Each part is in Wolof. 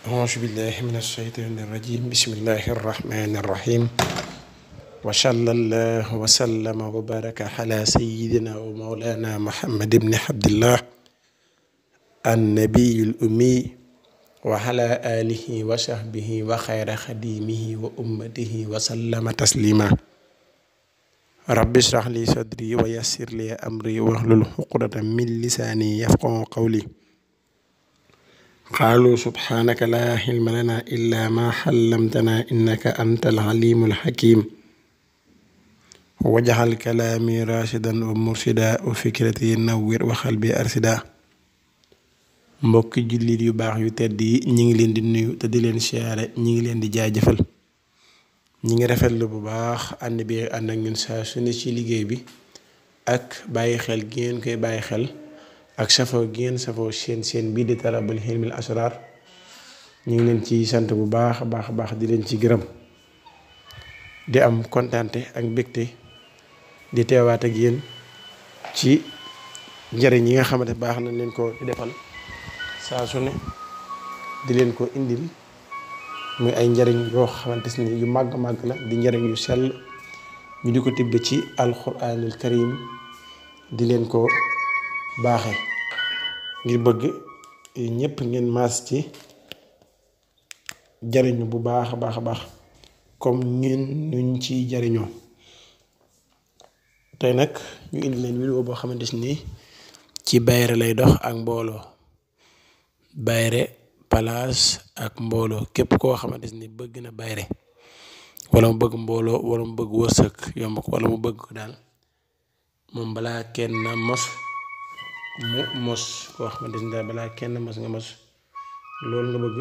أعوذ بالله من الشيطان الرجيم بسم الله الرحمن الرحيم وصلى الله وسلم وبارك على سيدنا ومولانا محمد بن عبد الله النبي الأمي وعلى آله وصحبه وخير خديمه وأمته وسلم تسليما رب اشرح لي صدري ويسر لي أمري واحلل عقدة من لساني يفقهوا قولي قالوا سبحانك لا علم لنا إلا ما علمتنا إنك أنت العليم الحكيم وجعل كلامي راشدا ومرشدا وفكرتي نور وقلبي أرشدا mbokki jullit yu baax yu tedd yi ñi ngi leen di nuyu te di leen siyaare ñi ngi leen di jaajëfal ñi ngi rafetlu bu baax ànd bi ànd ak ñun saa su ne ci liggéey bi ak bàyyi xel gi ngeen koy bàyyi xel ak safoo gi ngeen safoo seen bii di Talabul Hilmil Asrar ñu ngi leen ci sant bu baax a baax di leen ci gërëm di am kontaante ak mbégte di teewaat ak yéen ci njariñ yi nga xamante baax na leen ko di defal saa su ne di leen ko indil muy ay njariñ yoo xamante ni yu màgg la di njariñ yu sell ñu di ko tibbe ci alquranul karim di leen ko baaxe ngir bëgg ñépp ngeen maas ci jariñu bu baax a baax comme ñun nuñ ci jariñoo tey nag ñu indi leen vidéo boo xamante ni ci bayre lay dox ak mbooloo bayre palaas ak mbooloo képp koo xamante ni bëgg na bayre wala mu bëgg mbooloo wala mu bëgg wërsëg yomb ko wala mu bëgg ko daal moom balaa kenn mos koo xamante ni daal balaa kenn mos nga mos loolu nga bëgg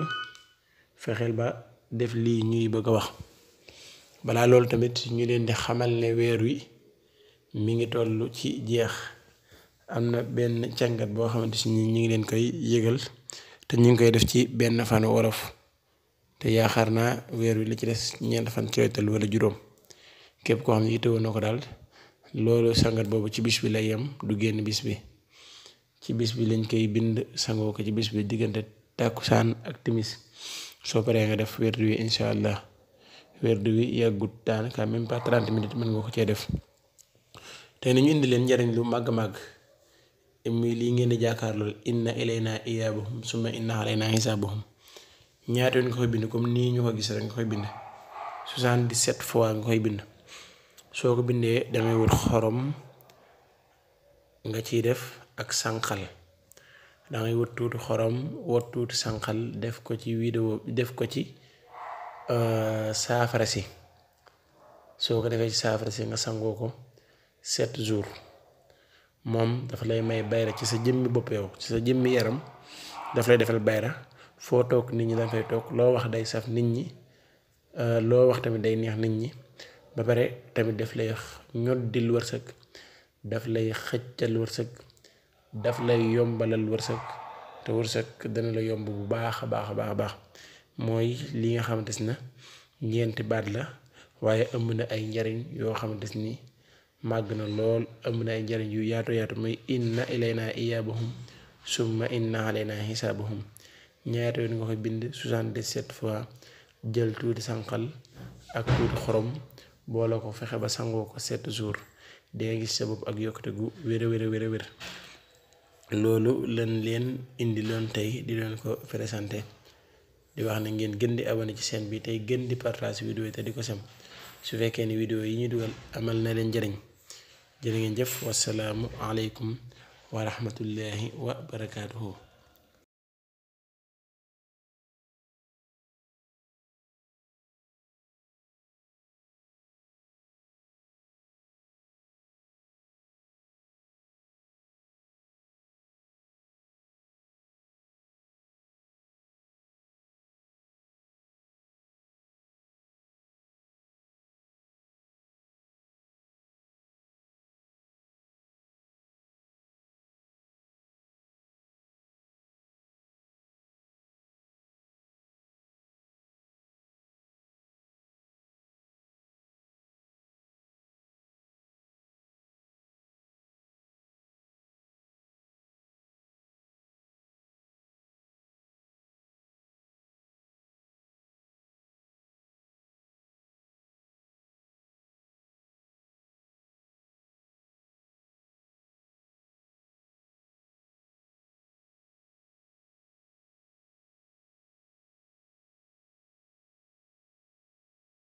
fexeel ba def lii ñuy bëgg a wax balaa loolu tamit ñu leen di xamal ne weer wi mi ngi toll ci jeex am na benn càngat boo xamante ni ñu ngi leen koy yëgal te ñu ngi koy def ci benn fanu wolof te yaakaar naa weer wi li ci des ñeent fan ci wetal wala juróom képp koo xam ne yitewoo na ko daal loolu sangat boobu ci bis bi lay yem du génn bis bi ci bis bi lañ koy bind sangoo ko ci bis bi diggante tàkkusaan ak timis soo paree nga def werdu wi incha allah werdu wi yàggut daanaka même pas 30 minutes mën nga ko cee def tey nañu indi leen njariñ lu màgg muy lii ngeen di jàkkaar loolu inna ilayna iyaabahum summa inna alayna hisaabahum ñaata yoon nga koy bind comme nii ñu ko gis rek nga koy bind 77 fois nga koy bind soo ko bindee damay wut xorom nga ciy def ak sànqal dangay wut tuuti xorom wut tuuti sànqal def ko ci vidéo def ko ci saafara si soo ko defee ci saafara si nga sangoo ko 7 jours moom dafa lay may bayra ci sa jëmmi bopp yow ci sa jëmmi yaram daf lay defal bayra foo toog nit ñi dañ fay toog loo wax day saf nit ñi loo wax tamit day neex nit ñi ba pare tamit daf lay ñoddil wërsëg daf lay xëccal wërsëg daf lay yombalal wërsëg te wërsëg dana la yomb bu baax a baax mooy li nga xamante na ñeenti baat la waaye ëmb na ay njariñ yoo xamante ni màgg na lool ëmb na ay njariñ yu yaatu muy inna ilayna iyaabahum summa inna alayna hisaabahum ñaata yoon nga koy bind 77 fois jël tuuti sànqal ak tuuti xorom boole ko fexe ba sangoo ko 7 jours dinga gis sa bopp ak yokkute gu wér loolu lan leen indi loon tey di leen ko présenté di wax na ngeen gën di abonné ci chaîne bi tey gën di partage vidéo yi te di ko sem su fekkee ni vidéo yi ñu dugal amal na leen njariñ jërë ngeen jëf wasalaamu aleykum wa rahmatullahi wa barakaatuhu